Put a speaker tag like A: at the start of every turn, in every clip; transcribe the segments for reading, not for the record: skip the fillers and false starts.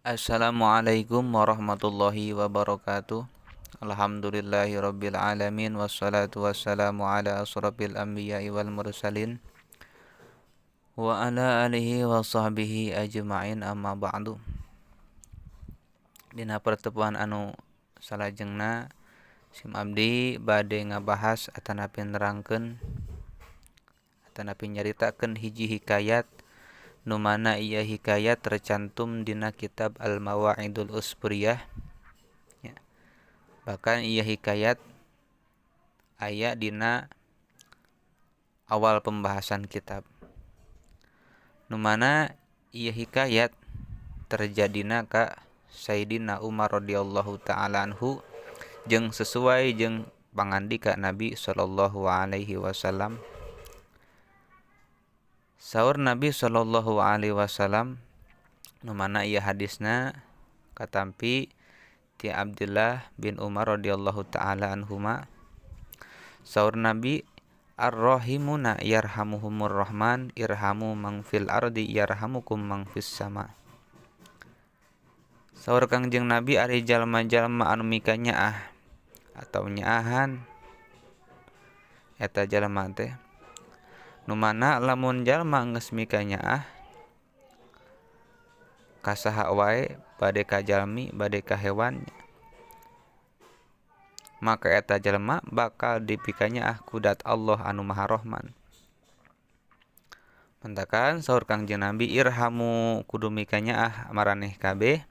A: Assalamualaikum warahmatullahi wabarakatuh. Alhamdulillahirabbil alamin wassalatu wassalamu ala asrofil anbiya'i wal mursalin wa ala alihi wa sahbihi ajma'in, amma ba'du. Dina pertemuan anu salajengna, sim abdi bade ngabahas atanapi nerangkeun atanapi nyaritakeun hiji hikayat, nu mana ieu hikayat tercantum dina kitab Al-Mawa'idul Usburiyah ya. Bahkan ieu hikayat aya dina awal pembahasan kitab, nu mana ieu hikayat terjadina ka Sayyidina Umar radhiyallahu taala anhu jeung sesuai jeung pangandika Nabi sallallahu alaihi wasallam. Saur Nabi sallallahu alaihi wasallam, nu mana ieu hadisna katampi ti Abdullah bin Umar radhiyallahu taala anhuma, saur Nabi, "Ar-rahimuna yarhamuhumur rahman, irhamu mang fil ardi yarhamukum mang fis sama." Saur Kangjeng Nabi, ari jalma-jalma anu mikanyaah atau nyaahan eta jalma teh, nu mana lamun jalma geus mikanyaah ka saha wae, bade ka jalmi bade ka hewan, maka eta jalma bakal dipikanyaah ku dat Allah anu Maha Rahman. Mentakan saur Kangjeng Nabi, irhamu, kudu mikanyaah maraneh kabeh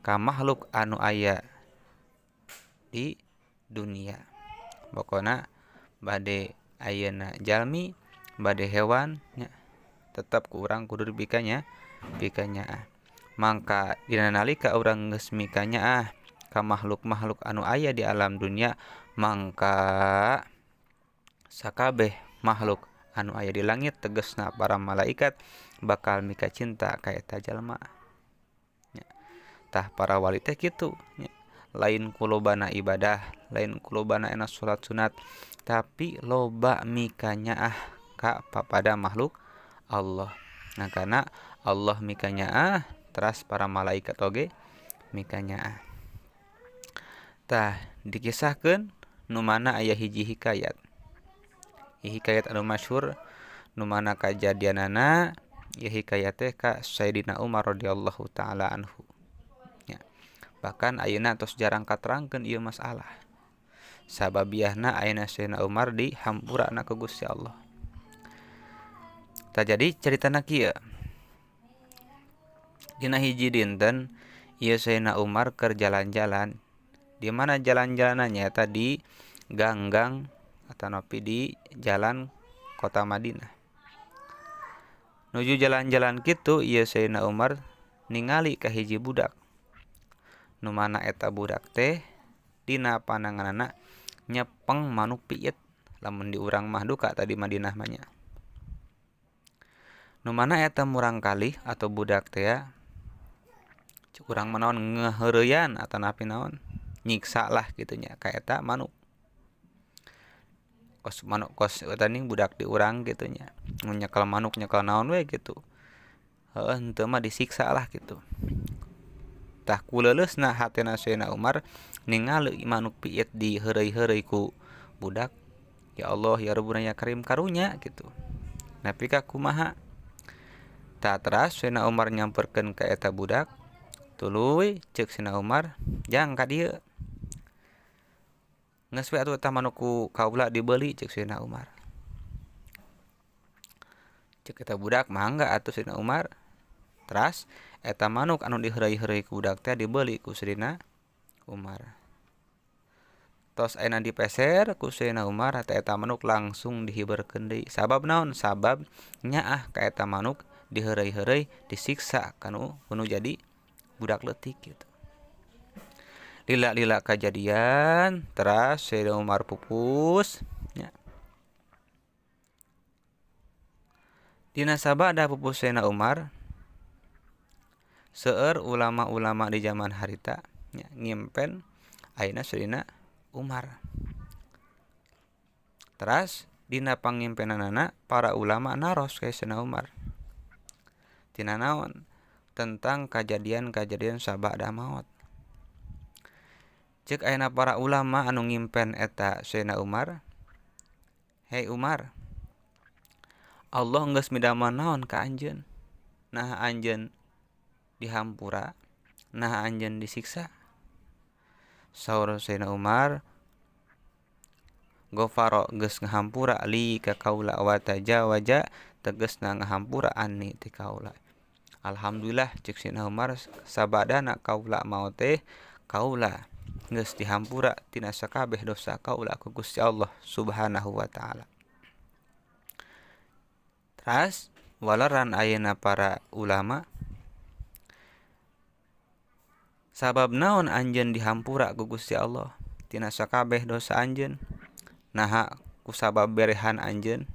A: ka makhluk anu aya di dunia. Pokona bade ayeuna jalmi bade hewan nya, tetep ku urang kudu dipikanyaah. Mangka dina nalika urang geus mikanyaah ka makhluk-makhluk anu aya di alam dunia, mangka sakabeh makhluk anu aya di langit, tegesna para malaikat, bakal mika cinta ka eta jalma nya. Tah, para wali teh kitu nya, lain ku lobana ibadah, lain ku lobana enak salat sunat, tapi loba mikanyaah ka papada makhluk Allah. Nah, karena Allah mikanyaah, teras para malaikat oge mikanyaah. Tah, dikisahkeun nu mana aya hiji hikayat, hikayat anu masyhur, nu mana kajadianana ieu hikayat teh ka Sayyidina Umar radhiyallahu taala anhu nya. Bahkan ayeuna tos jarang katerangkeun ieu masalah, sababiahna ayeuna Sayyidina Umar dihampurana ku Gusti Allah. Tah, jadi caritana kieu. Dina hiji dinten ieu Sayyidina Umar keur jalan-jalan. Di mana jalan-jalanannya? Eta di gang-gang atanapi di jalan kota Madinah. Nuju jalan-jalan kitu, ieu Sayyidina Umar ningali ka hiji budak, nu mana eta budak teh dina pananganana nyepeng manuk piit, lamun di urang mah duka tadi Madinah mah nya, nu mana eta murangkalih atau budak teh ya, cek urang mah naon, ngeuheureyan atanapi naon, nyiksa lah kitu nya ka eta manuk, kos manuk, kos eta ning budak di urang kitu nya, mun nyekel manuk, nyekel naon we kitu, heueuh, henteu mah disiksa lah kitu. Tah, kuleuleusna hatena Sayyidina Umar ningali manuk piit diheureuy-heureuy ku budak, ya Allah ya Rabbuna ya Karim, karunya kitu, nepi ka kumaha. Tah, teras Sayyidina Umar nyamperkeun ka eta budak, tuluy ceuk Sayyidina Umar, "Jang, ka dieu. Geus we atuh eta manuk ku kaula dibeuli," ceuk Sayyidina Umar. Ceuk eta budak, "Mangga atuh, Sayyidina Umar." Teras eta manuk anu diheureuy-heureuy ku budak teh dibeuli ku Sayyidina Umar. Tos ayeuna dipeser ku Sayyidina Umar teh, eta manuk langsung dihiberkeun deui. Sabab naon? Sabab nyaah ka eta manuk diheureuy-heureuy, disiksa kanu kudu jadi budak leutik gitu. Lila-lila kajadian, teras Sayyidina Umar pupus nya. Dina sabada pupus Sayyidina Umar, seueur ulama-ulama di zaman harita nya ngimpen ayeuna Sayyidina Umar. Teras dina pangimpenanana para ulama naros ka Sayyidina Umar. Tina naon? tentang kajadian-kajadian sabada maot. Cek ayeuna para ulama anu ngimpen eta Sayyidina Umar, "Hei Umar, Allah geus midamel naon ka anjeun? Nah anjeun dihampura, nah anjeun disiksa." Saur Sayyidina Umar, "Gofaro geus ngahampura li ka kaula wa tajawaja tegasna ngahampura anni ti kaula." Alhamdulillah cek Sayyidina Umar, sabadana kaula maot teh kaula geus dihampura tina sakabeh dosa kaula ku Gusti Allah Subhanahu wa taala. Teras waleran ayeuna para ulama, sabab naon anjeun dihampura ku Gusti Allah tina sakabeh dosa anjeun? Naha ku sabab berehan anjeun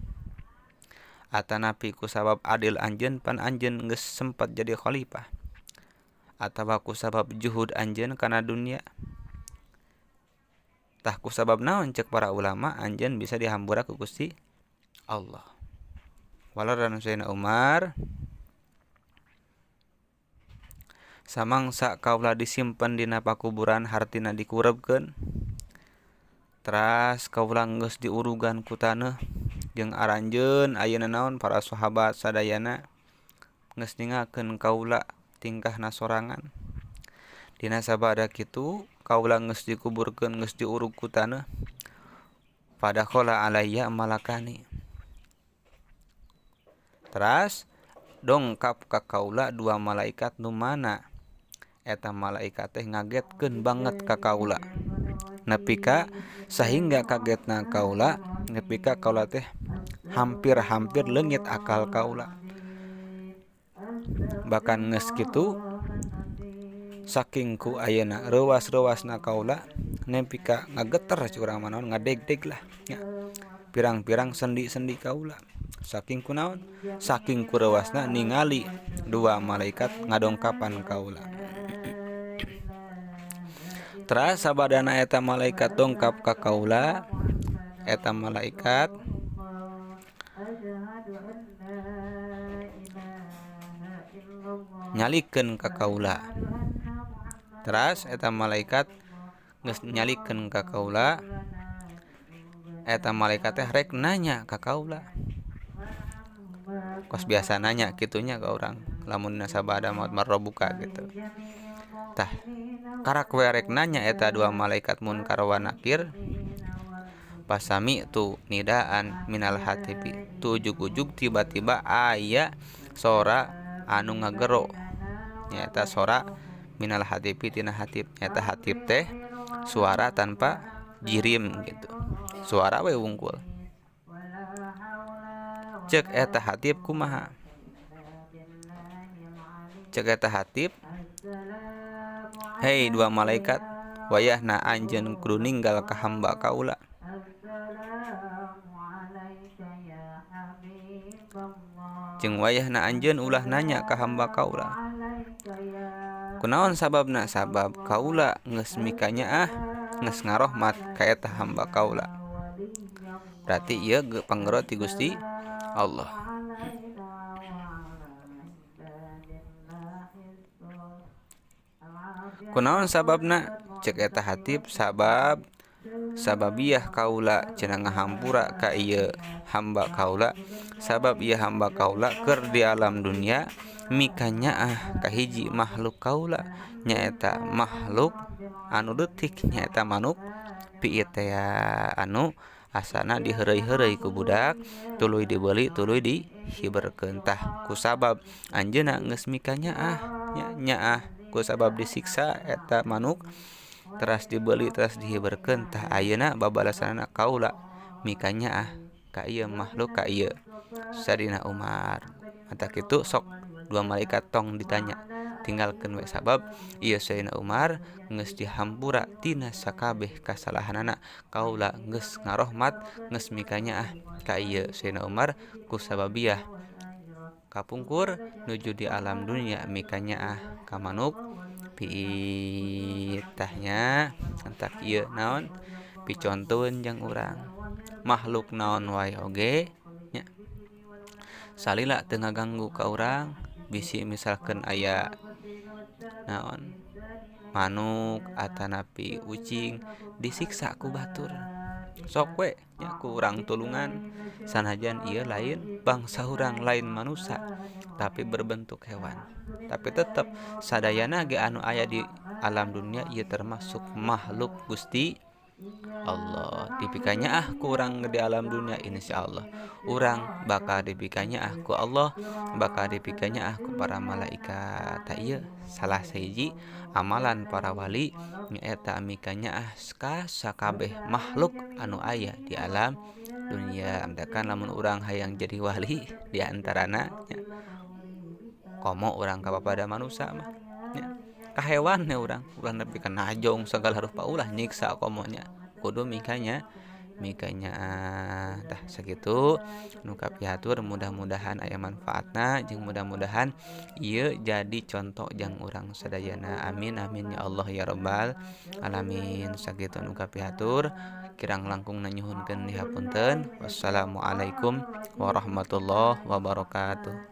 A: atanapi ku sabab adil anjeun, pan anjeun geus sempat jadi khalifah, atawa ku sabab juhud anjeun kana dunia? Tah ku sabab naon cek para ulama anjeun bisa dihampura ku Gusti Allah? Waleran Sayyidina Umar, samangsa kaula disimpen dina pakuburan hartina dikurebkeun, teras kaula geus diurugan ku taneuh jeung aranjeun ayeuna naon para sahabat sadayana geus ningalkeun kaula tingkahna sorangan. Dina sabada kitu kaula geus dikuburkeun geus diurug ku taneuh, fadakhala alayya malakani, teras dongkap ka kaula dua malaikat nu mana eta malaikat teh ngagetkeun banget ka kaula nepi ka sahingga kagetna kaula nepi ka kaula teh hampir-hampir leungit akal kaula. Bahkan geus kitu saking ku ayeuna reuwas-reuwasna kaula nepi ka ngageter curang mah naon ngadeg-deg lah nya, pirang-pirang sendi-sendi kaula saking ku naon saking ku reuwasna ningali dua malaikat ngadongkapan kaula. Teras sabadana eta malaikat dongkap ka kaula, eta malaikat nyalikeun ka kaula. Teras eta malaikat geus nyalikeun ka kaula, eta malaikat teh rek nanya ka kaula. Kos biasa nanya kitunya ka urang lamun sabada maot marrobuka gitu. Tah karak we rek nanya eta dua malaikat munkar wa nakir, pasami tu nidaan minal hatifi, ujug-ujug tiba-tiba aya sora anu ngagero, nyaeta sora minal hatifi tina hatip, nyaeta hatip teh suara tanpa jirim gitu, suara we wungkul. Cek eta hatip kumaha? Cek eta hatip, "Hei dua malaikat, wayahna anjeun kudu ninggal ka hamba kaula. Jeung wayahna anjeun ulah nanya ka hamba kaula. Kunaon sababna? Sabab kaula geus mikanyaah geus ngarohmat ka eta hamba kaula." Berarti ieu panggero ti Gusti Allah. Kunaon sababna? Cek eta hatip, sabab sababiah kaula cenah ngahampura ka ieu hamba kaula, sabab ieu hamba kaula keur di alam dunia mikanyaah ka hiji makhluk kaula, nyaeta makhluk anu leutik, nyaeta manuk piit teh anu asana diheureuy-heureuy ku budak tuluy dibeuli tuluy dihiberkeun. Tah ku sabab anjeunna geus mikanyaah nya nyaah ku sabab disiksa eta manuk teras dibeli teras dihiberkeun, tah ayeuna babalasanana kaula mikanyaah ka ieu makhluk ka ieu Sayyidina Umar. Mata kitu sok dua malaikat tong ditanya, tinggalkeun we sabab ieu Sayyidina Umar geus dihampura tina sakabeh kasalahanana, kaula geus ngarohmat geus mikanyaah ka ieu Sayyidina Umar ku sababiah kapungkur nuju di alam dunia mikanyaah ka manuk piitahnya. Entak ieu naon piconteun jeung urang makhluk naon wae oge nya salila teu ngaganggu ka urang Bisi misalkan aya naon manuk atanapi ucing disiksa ku batur, sok we nya ku urang tulungan, sanajan ieu lain bangsa urang, lain manusia, tapi berbentuk hewan, tapi tetep sadayana ge anu aya di alam dunia ieu termasuk makhluk Gusti Allah. Dipikanyaah ku urang di alam dunia, insya Allah urang bakal dipikanyaah ku Allah, bakal dipikanyaah ku para malaikat. Tah, ieu salah sahiji amalan para wali, nyaeta mikanyaah ka sakabeh makhluk anu aya di alam dunia. Kan lamun urang hayang jadi wali, diantarana nya komo urang ka pada manusia mah nya, ka hewan ya, urang ulah nepi ka najong segala rupa ulah nyiksa, komo nya kudu mikanya Tah, sakitu nu kapihatur, mudah-mudahan aya manfaatna jeung mudah-mudahan ieu jadi contoh jang urang sadayana. Amin amin ya Allah ya robbal alamin. Sakitu nu kapihatur, kirang langkung nyuhunkeun dihapunten. Wassalamualaikum warahmatullahi wabarakatuh.